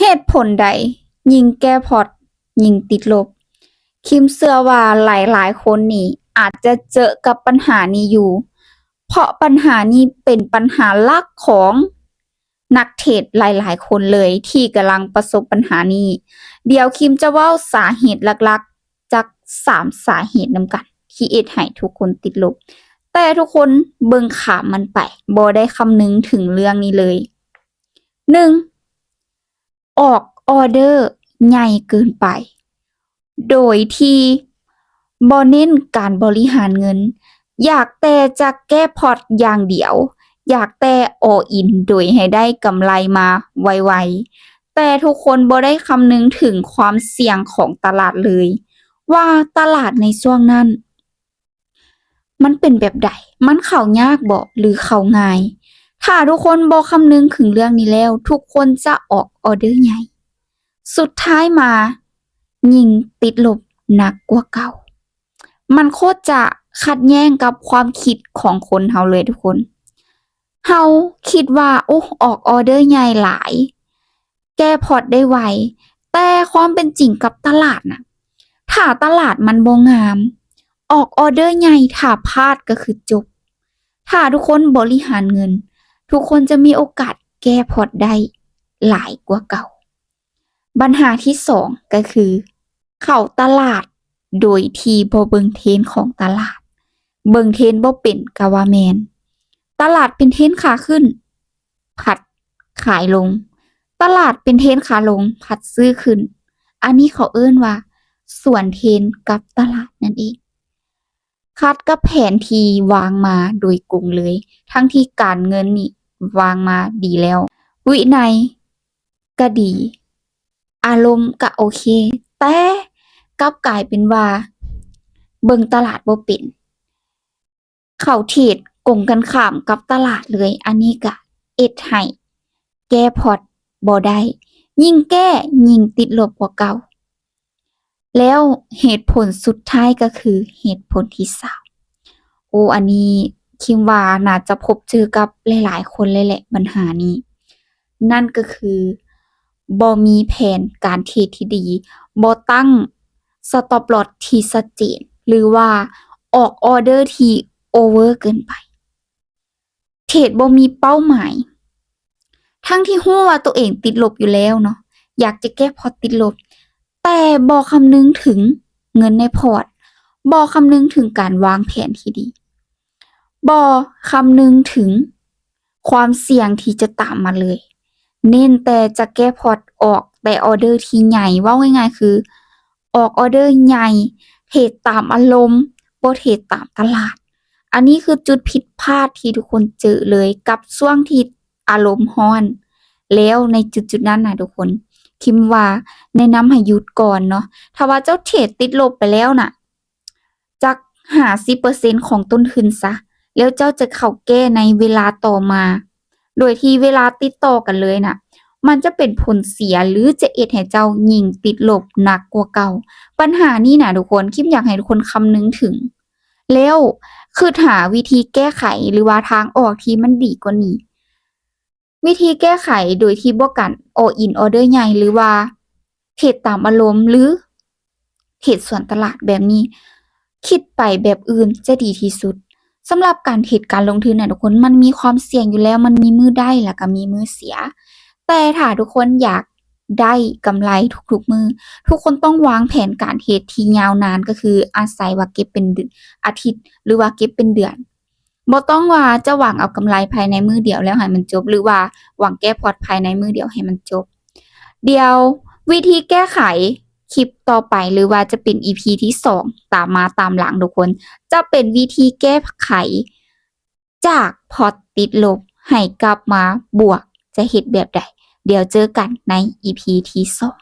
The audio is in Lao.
ເຫດຜົນໃດຍິ່ງແກ້ພອດຍິ່ງຕິດລົບ? ຄິມເຊື່ອວ່າຫຼາຍໆຄົນນີ້ອາດຈະເຈີກັບບັນຫານີ້ຢູ່ ເພາະບັນຫານີ້ເປັນບັນຫາຫຼັກຂອງນັກເທຣດຫຼາຍໆຄົນເລີຍທີ່ກຳລັງປະສົບບັນຫານີ້. ດຽວຄິມຈະເວົ້າສາເຫດຫຼັກໆ ຈັກສາມສາເຫດນຳກັນທີ່ເຮັດໃຫ້ທຸກຄົນຕິດລົບ, ແຕ່ທຸກຄົນເບິ່ງຂ້າມມັນໄປ, ບໍ່ໄດ້ຄຳນຶງເຖິງເລື່ອງນີ້ເລີຍ. ໜຶ່ງ ອອກອອເດີໃຫຍ່ເກີນໄປ ໂດຍທີ່ບໍ່ເນັ້ນການບໍລິຫານເງິນ, ຢາກແຕ່ຈະແກ້ພອດຢ່າງດຽວ, ຢາກແຕ່ all in ໂດຍໃຫ້ໄດ້ກຳໄລມາໄວໆ, ແຕ່ທຸກຄົນບໍ່ໄດ້ຄຳນຶງເຖິງຄວາມສ່ຽງຂອງຕະຫຼາດເລີຍ ວ່າຕະຫຼາດໃນຊ່ວງນັ້ນມັນເປັນແບບໃດ, ມັນເຂົ້າຍາກບໍ ຫຼື ເຂົ້າງ່າຍ? ຖ້າທຸກຄົນບໍ່ຄຳນຶງເຖິງເລື່ອງນີ້ແລ້ວ, ທຸກຄົນຈະອອກອອເດີໃຫຍ່, ສຸດທ້າຍມາຍິ່ງຕິດລົບໜັກກວ່າເກົ່າ. ມັນໂຄດຈະຂັດແຍ້ງກັບຄວາມຄິດຂອງຄົນເຮົາເລີຍທຸກຄົນ. ເຮົາຄິດວ່າ ໂອ້ ອອກອອເດີໃຫຍ່ຫຼາຍ ແກ້ພອດໄດ້ໄວ, ແຕ່ຄວາມເປັນຈິງກັບຕະຫຼາດນະ, ຖ້າຕະຫຼາດມັນບໍ່ງາມ, ອອກອອເດີໃຫຍ່ ຖ້າພາດກໍຄືຈົບ. ຖ້າທຸກຄົນບໍລິຫານເງິນ, ທຸກຄົນຈະມີໂອກາດແກ້ພອດໄດ້ຫຼາຍກວ່າເກົ່າ. ບັນຫາທີສອງກໍຄື ເຂົ້າຕະຫຼາດໂດຍທີ່ບໍ່ເບິ່ງເທຣນຂອງຕະຫຼາດ, ເບິ່ງເທຣນບໍ່ເປັນກໍວ່າແມ່ນ. ຕະຫຼາດເປັນເທຣນຂາຂຶ້ນ ພັດຂາຍລົງ, ຕະຫຼາດເປັນເທຣນຂາລົງ ພັດຊື້ຂຶ້ນ. ອັນນີ້ເຂົາເອີ້ນວ່າສວນເທຣນກັບຕະຫຼາດນັ້ນເອງ. ຂັດກັບແຜນທີ່ວາງມາໂດຍກົງເລີຍ, ທັງທີ່ການເງິນນີ້ວາງມາດີແລ້ວ, ວິໄນກໍດີ, ອາລົມກໍໂອເຄ, ແຕ່ກັບກາຍເປັນວ່າເບິ່ງຕະຫຼາດບໍ່ເປັນ, ເຂົ້າເທຣດກົງກັນຂ້າມກັບຕະຫຼາດເລີຍ. ອັນນີ້ກະເຮັດໃຫ້ແກ້ພອດບໍ່ໄດ້, ຍິ່ງແກ້ຍິ່ງຕິດລົບກວ່າເກົ່າ. ແລ້ວເຫດຜົນສຸດທ້າຍກໍຄືເຫດຜົນທີສາມ. ໂອ້ ອັນນີ້ຄິມວ່າໜ້າຈະພົບເຈີກັບຫຼາຍໆຄົນເລີຍແຫຼະ ບັນຫານີ້. ນັ້ນກໍຄືບໍ່ມີແຜນການເທຣດທີ່ດີ, ບໍ່ຕັ້ງ stop loss ທີ່ຊັດເຈນ ຫຼືວ່າອອກອອເດີທີ່ over ເກີນໄປ. ເທຣດບໍ່ມີເປົ້າໝາຍ, ທັງທີ່ຮູ້ວ່າຕົວເອງຕິດລົບຢູ່ແລ້ວເນາະ, ຢາກຈະແກ້ພອດຕິດລົບ, ແຕ່ບໍ່ຄຳນຶງເຖິງເງິນໃນພອດ, ບໍ່ຄຳນຶງເຖິງການວາງແຜນທີ່ດີ, ບໍ່ຄຳນຶງເຖິງຄວາມສ່ຽງທີ່ຈະຕາມມາເລີຍ, ເນັ້ນແຕ່ຈະແກ້ພອດ, ອອກແຕ່ອອເດີທີ່ໃຫຍ່, ເວົ້າງ່າຍໆຄື ອອກອອເດີໃຫຍ່, ເທຣດຕາມອາລົມ, ບໍ່ເທຣດຕາມຕະຫຼາດ. ອັນນີ້ຄືຈຸດຜິດພາດທີ່ທຸກຄົນເຈີເລີຍ ກັບຊ່ວງທີ່ອາລົມຮ້ອນ. ແລ້ວໃນຈຸດໆນັ້ນນະທຸກຄົນ, ຄິມວ່າແນະນຳໃຫ້ຢຸດກ່ອນເນາະ. ຖ້າວ່າເຈົ້າເທຣດຕິດລົບໄປແລ້ວນະ, ຈັກຫ້າສິບເປີເຊັນຂອງຕົ້ນທຶນຊະ, ແລ້ວເຈົ້າຈະເຂົ້າແກ້ໃນເວລາຕໍ່ມາ ໂດຍທີ່ເວລາຕິດຕໍ່ກັນເລີຍນະ, ມັນຈະເປັນຜົນເສຍ ຫຼື ຈະເຮັດໃຫ້ເຈົ້າຍິ່ງຕິດລົບໜັກກວ່າເກົ່າ. ບັນຫານີ້ນະທຸກຄົນ, ຄິມຢາກໃຫ້ທຸກຄົນຄຳນຶງເຖິງ ແລ້ວຄິດຫາວິທີແກ້ໄຂ ຫຼືວ່າທາງອອກທີ່ມັນດີກວ່ານີ້. ວິທີແກ້ໄຂໂດຍທີ່ບໍ່ການ all in order ໃຫຍ່ ຫຼືວ່າເທຣດຕາມອາລົມ ຫຼື ເທຣດສວນຕະຫຼາດແບບນີ້, ຄິດໄປແບບອື່ນຈະດີທີ່ສຸດ. ສຳລັບການເທຣດການລົງທຶນນະທຸກຄົນ, ມັນມີຄວາມສ່ຽງຢູ່ແລ້ວ, ມັນມີມື້ໄດ້ ແລ້ວກໍມີມື້ເສຍ. ແຕ່ຖ້າທຸກຄົນຢາກໄດ້ກຳໄລທຸກໆມື້, ທຸກຄົນຕ້ອງວາງແຜນການເທຣດທີ່ຍາວນານ, ກໍຄືອາໄສວ່າເກັບເປັນເດືອນ, ອາທິດ ຫຼືວ່າເກັບເປັນເດືອນ. ບໍ່ຕ້ອງວ່າຈະຫວັງເອົາກຳໄລພາຍໃນມື້ດຽວແລ້ວໃຫ້ມັນຈົບ ຫຼືວ່າຫວັງແກ້ພອດພາຍໃນມື້ດຽວໃຫ້ມັນຈົບ. ດຽວວິທີແກ້ໄຂ ຄລິບຕໍ່ໄປ ຫຼືວ່າຈະເປັນ ອີພີ ທີສອງ ຕາມມາຕາມຫຼັງທຸກຄົນ ຈະເປັນວິທີແກ້ໄຂຈາກພອດຕິດລົບໃຫ້ກັບມາບວກ ຈະເຮັດແບບໃດ? ດຽວເຈີກັນໃນ ອີພີ ທີສອງ.